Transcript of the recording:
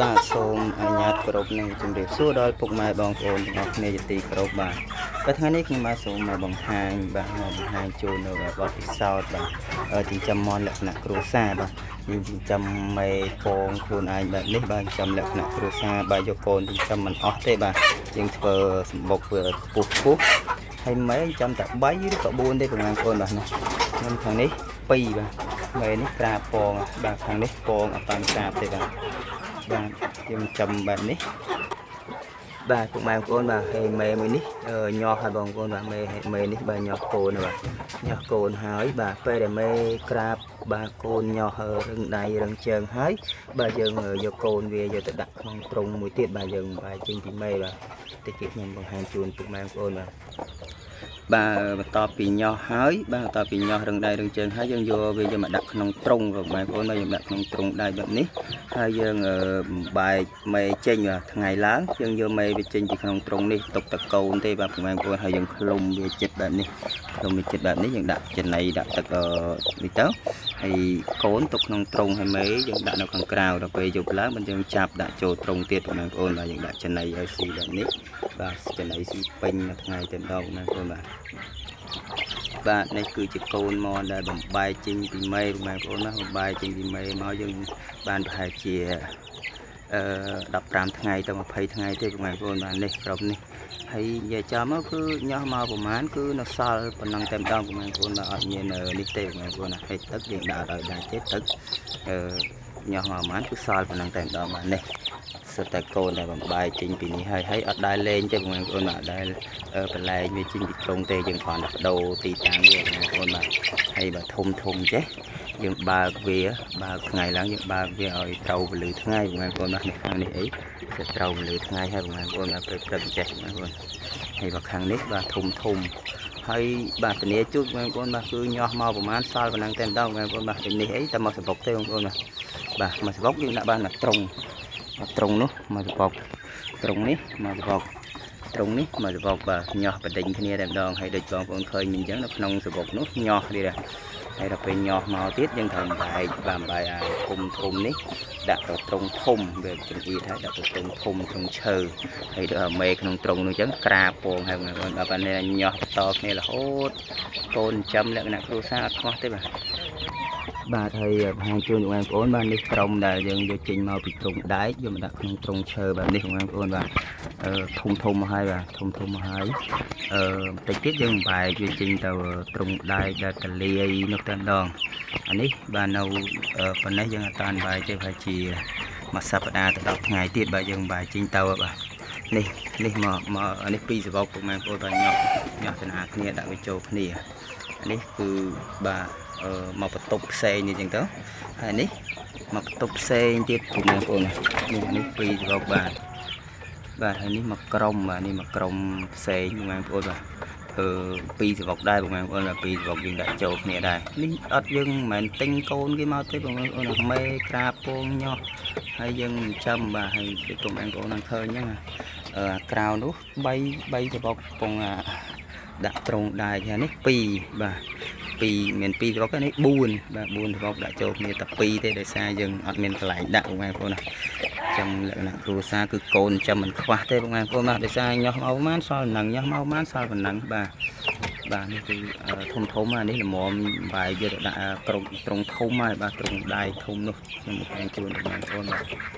បាទសូមអនុញ្ញាតគោរពនិងជម្រាបសួរដល់ពុកម៉ែបងប្អូនទាំងអស់គ្នាជាទីគោរពបាទបាទថ្ងៃនេះខ្ញុំបាទសូមមកបង្ហាញបាទមកបង្ហាញជូននៅបទពិសោធន៍បាទចិញ្ចឹមមាន់លក្ខណៈគ្រួសារបាទយើងចិញ្ចឹមមេពងខ្លួនឯងបែបនេះបាទចិញ្ចឹមលក្ខណៈគ្រួសារបាទយកកូនចិញ្ចឹមមិនអស់ទេបាទយើងធ្វើសម្បុកវាខ្ពស់ខ្ពស់ហើយមេចិញ្ចឹមតែ3ឬក៏4ទេបងប្អូនបាទណាខ្ញុំខាងនេះ2បាទមេនេះក្រាបពងបាទខាងនេះពងអត់បានក្រាបទេបាទ បាទយើងចំបែបនេះបាទពុកម៉ែបងប្អូនបាទហើយមេមួយនេះញាស់ហើយបងប្អូនបាទមេមេនេះបាទញាស់កូនបាទញាស់កូនហើយបាទពេលដែលមេក្រាបបាទកូនញាស់រឹងដៃរឹងជើងហើយបាទយើងយកកូនវាយកទៅដាក់ក្នុងទ្រុងមួយទៀតបាទយើងបែកចេញពីមេបាទតិចទៀតខ្ញុំបង្ហាញជូនពុកម៉ែបងប្អូនបាទបាទបន្ទាប់ពីញាស់ហើយបាទបន្ទាប់ពីញាស់រឹងដៃរឹងជើងហើយយើងយកវាយកមកដាក់ក្នុងទ្រុងបងប្អូនបាទយើងដាក់ក្នុងទ្រុងដៃបែបនេះ ហើយយើងបំបែកមេចេញបាទថ្ងៃឡើងយើងយកមេវាចេញពីក្នុងទ្រុងនេះទុកតកូនទេបាទបងប្អូនហើយយើងឃ្លុំវាចិត្តបែបនេះឃ្លុំវាចិត្តបែបនេះយើងដាក់ចំណីដាក់ទឹកនេះទៅហើយកូនទុកក្នុងទ្រុងហើយមេយើងដាក់នៅខាងក្រៅដល់ពេលយប់ឡើងមិនយើងចាប់ដាក់ចូលទ្រុងទៀតបងប្អូនបាទយើងដាក់ចំណីឲ្យស៊ីបែបនេះបាទចំណីស៊ីពេញមួយថ្ងៃតែម្ដងបងប្អូនបាទបាទនេះគឺជាកូនមនដែលបំបែកចេញពីមេបងប្អូនណាបំបែកចេញពីមេមកយើងបានប្រហែលជាអឺ15ថ្ងៃទៅ20ថ្ងៃទេបងប្អូនបាទនេះក្រុមនេះហើយនិយាយចំមកគឺញាស់មកប្រហែលគឺនៅសល់ប៉ុណ្ណឹងតែម្ដងបងប្អូនបាទអត់មាននេះទេបងប្អូនណាហើយទឹកយើងដាក់ឲ្យដាច់ទេទឹកអឺញាស់មកប្រហែលគឺសល់ប៉ុណ្ណឹងតែម្ដងបាទនេះសុទ្ធតែកូនដែលបំបែកចេញពីនេះហើយហើយអត់ដែលលេងទេបងប្អូនបាទអត់ដែលបន្លែងវាចេញពីត្រង់ទេយើងគ្រាន់តែបដូរទីតាំងវាបងប្អូនបាទហើយបើធំធំចេះយើងបើកវាបើកថ្ងៃឡើងយើងបើកវាឲ្យត្រូវពន្លឺថ្ងៃបងប្អូនបាទនេះខាងនេះអីគឺត្រូវពន្លឺថ្ងៃហើយបងប្អូនបាទព្រឹកព្រឹកចេះបងប្អូនហើយបើខាងនេះបាទធំធំហើយបាទធានាជូតបងប្អូនបាទគឺញាស់មកប្រហែលសល់ប៉ុណ្ណឹងតែម្ដងបងប្អូនបាទនេះអីតែមកសបុកទេបងប្អូនបាទបាទមកសបុកយើងដាក់បានមកត្រង់មកត្រង់នោះមកសបុកត្រង់នេះមកសបុកត្រង់នេះមកសបុកបាទញាស់បដិញគ្នាតែម្ដងហើយដូចបងប្អូនឃើញមិញអញ្ចឹងនៅក្នុងសបុកនោះញាស់ទៀតហើយដល់ពេលញាស់មកទៀតយើងត្រូវបែកបាទបែកអាធំធំនេះដាក់ទៅត្រង់ធំវាចង្អៀតហើយដាក់ទៅត្រង់ធំត្រង់ឈើហើយដល់មេក្នុងត្រង់នោះអញ្ចឹងក្រាបពងហើយបងប្អូនបាទនេះញាស់បន្តគ្នារហូតកូនចាំលក្ខណៈគ្រួសារអត់ខ្វះទេបាទបាទហើយបង្ហាញជូនបងប្អូនបាទនេះក្រុមដែលយើងយកចេញមកពីទ្រុងដែកយកមកដាក់ក្នុងទ្រុងឈើបែបនេះបងប្អូនបាទអឺធំធំមកហើយបាទធំធំមកហើយអឺបន្តិចទៀតយើងបែកវាចេញទៅទ្រុងដែកដែលតលាយនោះតែម្ដងអានេះបាទនៅប៉ុណ្ណេះយើងអត់តានបែកទេប្រហែលជាមួយសប្តាហ៍ទៅ10ថ្ងៃទៀតបាទយើងបែកចេញទៅបាទនេះនេះមកមកនេះពីរសបកពុកម៉ែបងប្អូនបាទញាស់ញាស់តាណាគ្នាដាក់វាចូលគ្នានេះគឺបាទមកបន្ទប់ផ្សេងនេះចឹងទៅហើយនេះមកបន្ទប់ផ្សេងទៀតពុកម៉ែបងប្អូននេះនេះពីរសបកបាទបាទហើយនេះមកក្រុមបាទនេះមកក្រុមផ្សេងពុកម៉ែបងប្អូនបាទធ្វើពីរសបកដែរពុកម៉ែបងប្អូនបាទពីរសបកយើងដាក់ចូលគ្នាដែរនេះអត់យើងមិនមែនទិញកូនគេមកទេបងប្អូនមេក្រាបពងញាស់ហើយយើងចាំបាទហើយដូចពុកម៉ែបងប្អូននឹងឃើញហ្នឹងអឺក្រៅនោះ3 3សបកពងដាក់ត្រង់ដែកហើយនេះ2បាទ2មាន2សបុកនេះ4បាទ4សបុកដាក់ចូលគ្នាតែ2ទេដោយសារយើងអត់មានកន្លែងដាក់បងប្អូនណាចាំលក្ខណៈគ្រួសារគឺកូនចាំមិនខ្វះទេបងប្អូនណាដោយសារញាស់មកប្រហែលសល់ប៉ុណ្ណឹងញាស់មកប្រហែលសល់ប៉ុណ្ណឹងបាទបាទនេះគឺធំធំអានេះល្មមបាយយកទៅដាក់ក្រុងត្រង់ធំហើយបាទត្រង់ដែកធំនោះខ្ញុំបង្ហាញជូនបងប្អូនបាទ។